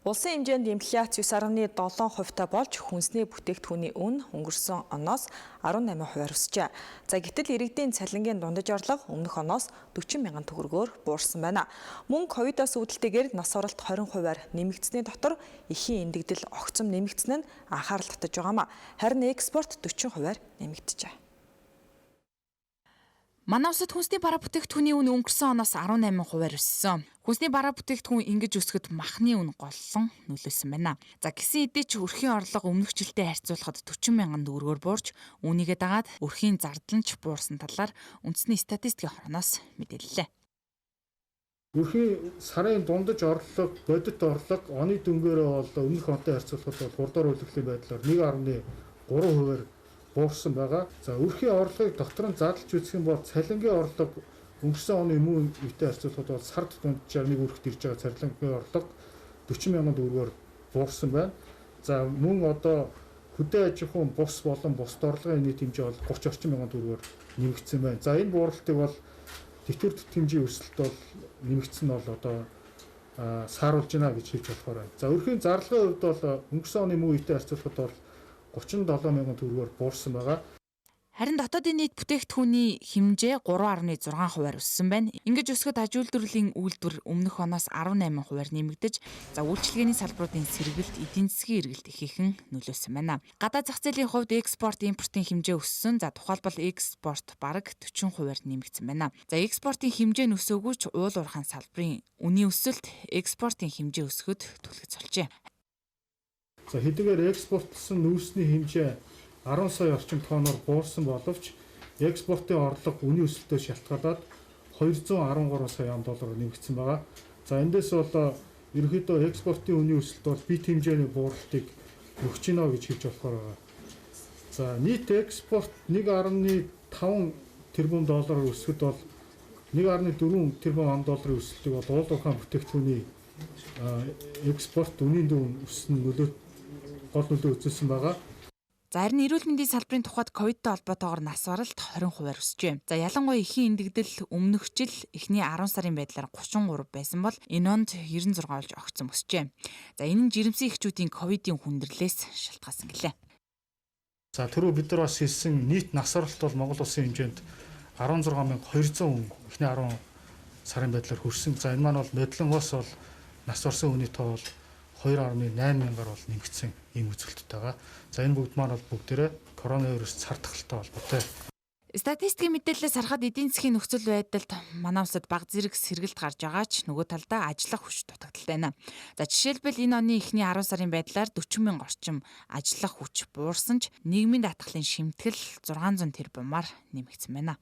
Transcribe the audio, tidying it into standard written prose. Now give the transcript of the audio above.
Улсын хэмжээнд инфляц 9.7 хувьтай болж хүнсний бүтээгдэхүүний үн өнгөрсөн оноос 18 хувиар өсжээ. За, гэтэл иргэдийн цалингийн дундаж орлого өмнөх оноос 40 мянган төгрөгөөр буурсан байна. Мөн ковидоос үүдэлтэйгээр нас оролт 20 хувиар нэмэгдсэний дотор эхийн эндэгдэл огцом нэмэгдсэн нь анхаарал татаж байгаамаа. Харин экспорт 40 хувиар нэмэгджээ. Манай улсад хүнсний бараа бүтээгдэхүүний үн өнгөрсөн оноос 18 хувиар өссөн. Хүнсний бараа бүтээгдэхүүн ингэж өсөхөд махны үн голлон нөлөөлсөн байна. За, гисэн хэдий ч өрхийн орлого өмнөх жилтэй харьцуулахад 40 мянган төгрөгөөр буурч, үүнийгээ дагаад өрхийн зардал нь ч буурсан талаар үндэсний статистикийн хорооноос мэдээллээ. Өрхийн сарын дундаж орлого, бодит орлого оны дүнгээрээ бол өмнөх онтой харьцуулахад бол 3 дахь үлгэлийн байдлаар 1.3 хувиар буурсан байгаа. За, өрхийн орлогыг дотор нь задлж үзэх юм бол цалингийн орлого өнгөрсөн оны мөн үетэй харьцуулахад бол сард дунджаар нэг өрхт ирж байгаа цалингийн орлого 40 мянган төгрөгөөр буурсан байна. За, мөн одоо хөдөө аж ахуйн бус болон бусд орлогын нийт хэмжээ бол 30 орчим мянган төгрөгөөр нэмэгдсэн байна. За, энэ бууралтыг бол тэтгэвэр тэтгэмжийн өсөлт бол нэмэгдсэн нь бол одоо сааруулж байна гэж хэлж болохоор байна. За, өрхийн зарлагын хувьд бол өнгөрсөн оны мөн үетэй харьцуулахад бол 37 мянган төгрөгөөр буурсан байгаа. Харин дотоодын нийт бүтээгдэхүүний хэмжээ 3.6 хувиар өссөн байна. Ингэж өсөхөд аж үйлдвэрлэлийн үйлдвэр өмнөх оноос 18 хувиар нэмэгдэж, за, үйлчилгээний салбаруудын сэргэлт, эдийн засгийн эргэлт ихээхэн нөлөөлсөн байна. Гадаад зах зээлийн хувьд экспорт, импортын хэмжээ өссөн. За, тухайлбал экспорт бараг 40 хувиар нэмэгдсэн байна. За, экспортын хэмжээ нь өсөөгүй ч уул уурхайн салбарын үнийн өсөлт экспортын хэмжээ өсөхөд түлхэц болжээ. За, хэдийгээр экспортлсон нүүрсний хэмжээ 10 сая орчим тонноор буурсан боловч экспортын орлого үнийн өсөлтөөс шалтгаалаад 213 сая ам доллараар нэмэгдсэн байгаа. За, эндээс бол ерөнхийдөө экспортын үнийн өсөлт бол бит хэмжээний бууралтыг өгч гинэ гэж хэлж болохоор байгаа. За, нийт экспорт 1.5 тэрбум доллараар өсөхөд бол 1.4 тэрбум ам долларын өсөлтийг бол уул уурхайн бүтээгдэхүүний экспорт үнийн дүн өссөн нөлөө гол нөлөө үзүүлсэн байгаа. За, харин эрүүл мэндийн салбарын тухайд ковидтой холбоотойгоор нас баралт 20 хувиар өсжээ. За, ялангуяа эхийн эндэгдэл өмнөх жил эхний 10 сарын байдлаар 33 байсан бол энэ онд 96 болж огцом өсжээ. За, энэ нь жирэмсэн эхчүүдийн ковидын хүндрэлээс шалтгаалсан гэлээ. За, түрүү бид нар бас хэлсэн нийт нас баралт бол Монгол улсын хэмжээнд 16,200 хүн эхний 10 сарын байдлаар хүрсэн. За, энэ маань бол нодлонгоос бол нас барсан хүний тоо бол 2.8 мянгаар бол нэмэгдсэн ийм үзүүлэлттэй байгаа. За, энэ бүгд маань бол бүгдээрээ коронавирус цар тахалтай холбоотой. Статистикийн мэдээллээс харахад эдийн засгийн нөхцөл байдалд манай улсад бага зэрэг сэргэлт гарч байгаа ч нөгөө талдаа ажиллах хүч дутагдалтай байна. За, жишээлбэл, энэ оны эхний 10 сарын байдлаар 40 мянга орчим ажиллах хүч буурсан ч нийгмийн даатгалын шимтгэл 600 тэрбумаар нэмэгдсэн байна.